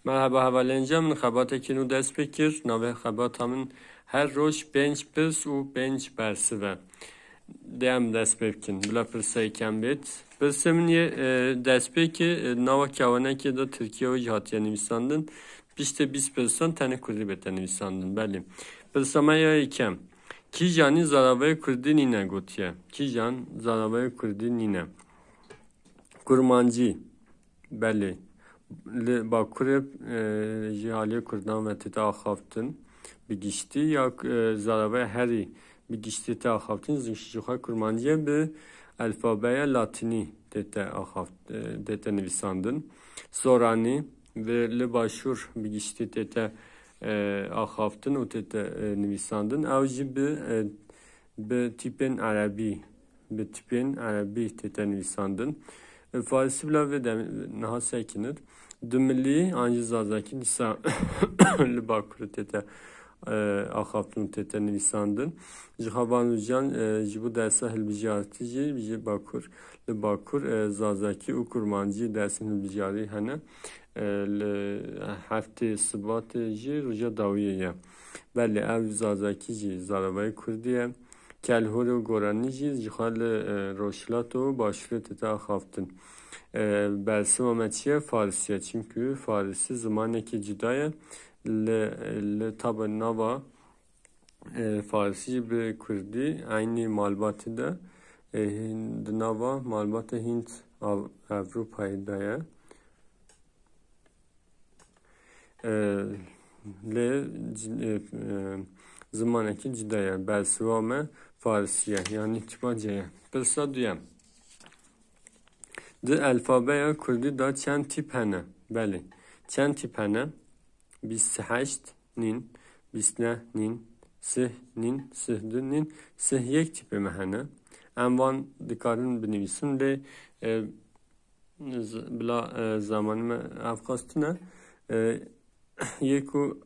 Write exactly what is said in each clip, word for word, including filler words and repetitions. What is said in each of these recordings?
Merheba hevalên cem, min xebatekî nû dest pê kir. Navê xebata min her roj pênc pirs û pênc bersiv e. Dê em dest pê bikin. Bila pirsa yekem bêt. Pirsê min yê, e, destpêkê, e, nava kewanekê de Tirkiye wê jî hatiye nivîsandin. Piştê bîst pirsan tenê kurdî bête nivîsandin. Belê. Pirsa me ya yekem. Kîjanî zaravayê kurdî nîne gotiye? Kîjan zaravayê kurdî nîne? Kurmancî. Belê. Li Bakurê, e, ji aliyê Kurdan ve tête axaftin bi giştî ya, e, zaravayê herî bi giştî tê axaftin, ji, ji xwe kurmancî ye, bi alfabeya latînî tête axaft-, e, tête nivîsandin. Soranî ve li Başûr bi giştî tête, e, axaftin û tête, e, nivîsandin. Ew jî bi, e, bi tîpên erebî, bi tîpên erebî tête nivîsandin. E, Farisî bila vê demê niha sekinir. Dumilî an jî Zazakî dîsa li Bakurê tête, e, axaftin û tête nivîsandin. Ji xwe van rojan, e, ji bo dersa hilbijartî jî ji Bakur, li Bakur, e, Zazakî û Kurmancî dersên hilbijarî hene. E, li heftê Sibatê jî roja dawiyê ye. Belê ev Zazakî jî zaravayê kurdî ye. Kelhorê û Goranî jî ji xwe li, e, Rojhilat û Başûrê tête axaftin. E, bersiva me çi ye? Farisî ye. Çimkî Farisî zimanekî cuda ye. Li, li tabe nava, e, Farisî jî bi kurdî eynî malbatê de, e, hin-, di nava malbata Hînd Av-, Ewropayê de ye. E, lê ci-, e, e, zimanekî cuda ye. Bersiva me Farisî ye. Yanî tîpa C ye. Pirsa duyem. Di alfabeya kurdî de çend tîp hene? Belê. Çend tîp hene? Bîst heşt nîn, bîst neh nîn, sih nîn, sih du nîn, sih yek tîpê me hene. Em van dikarin binivîsin lê, e, z-, bila, e, zamanê me ev qas tune. E, yê ku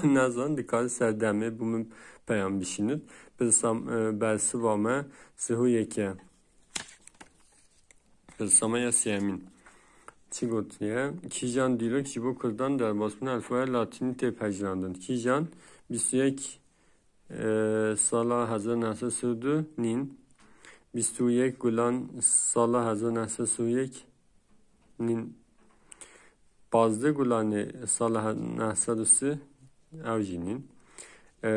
nezan dikare ser demê bo min peyam bişînit. Pirsam, e, bersiva me sih û yek e. Pirsama ya sêyemîn. Çi gotiye? Kîjan dîrok ji bo kurdan derbasbûna alfabeya latînî tê pejirandin? Kîjan bîst û yek, e, sala hezar neh sed sî û du nîn? Bîst û yek gulan sala hezar neh sed sî û yek nîn? Pazdeh gulanê sala he-, neh sed û sî ew jî nîn. E,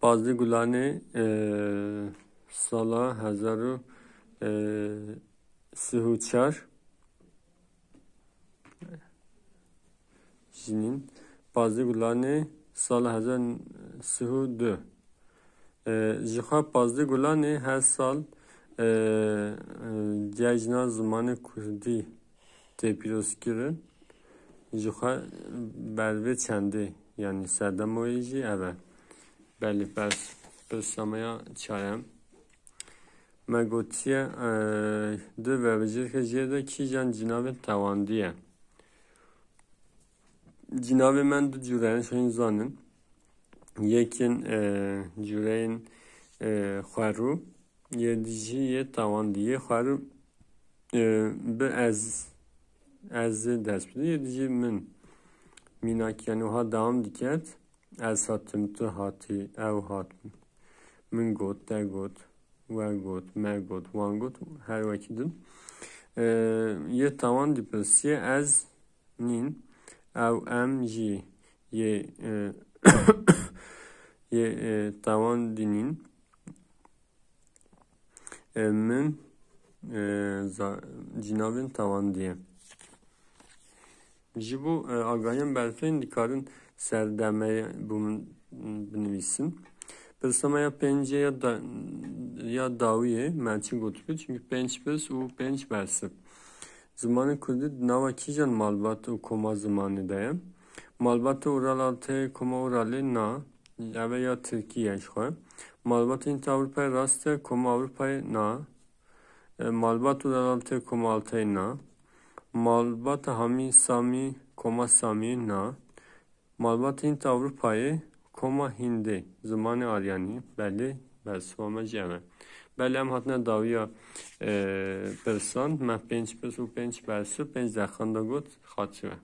Pazdeh gulanê, e, sala hezar û, e, sih û çar jî nîn. Pazdeh gulanê sala hezar sih û du. E, ji xwe pazdeh gulanê her sal, e, e, cejna zimanê kurdî tê pîrozkirin. Ji xwe ber vê çendê, yanî serdema wê jî ev e. Belê, pers, pirsa me ya çarem. Me gotiye, e, di vebicêrke jê de kîjan cinavên tewandî ye? Cinavê me du cûre ye, şayîn zanin. Yekên, e, cûreyên, e, xwerû, yê dijî yê tewandî. Yê xwerû, e, bi ez, ez dest bide. Yê dijî min. Mînak, yanî wiha dewam diket. Ez hatim, tu hatî, ew hat. Min got, te got, we got, me got, wan got, her wekî din. E, yê tewandî pirsiye, ez nîn, ew em jî yê, e, yê, e, tewandî nîn. E, min, e, za-, cinavên tewandî ye. Ji bo, e, agahiyên berfirehîn dikarin serdemê bo min binivîsin. Pirsa me ya pêncê ya da-, ya dawiyê me çi gotibû? Çimkî pênc pirs û pênc bersiv. Zimanê kurdî di nava kîjan malbat û koma zimanê de ye? Malbata Ural Altayê, koma Uralê na, ev e ya tirkî ye ji xwe. Malbata Hînt Ewropayê rast e, koma Ewropayê na. E, malbata Ural Altayê, koma Altayê na. Malbata Hamî Samî, koma Samî na. Malbata Hînt Ewropayê, koma Hîndê, zimanê Aryanî, belê, bersiva me jî ev e. Belê em hatine dawiya e, pirsan, me pênc pirs û pênc bers û pênc deqan de got, xaçi we.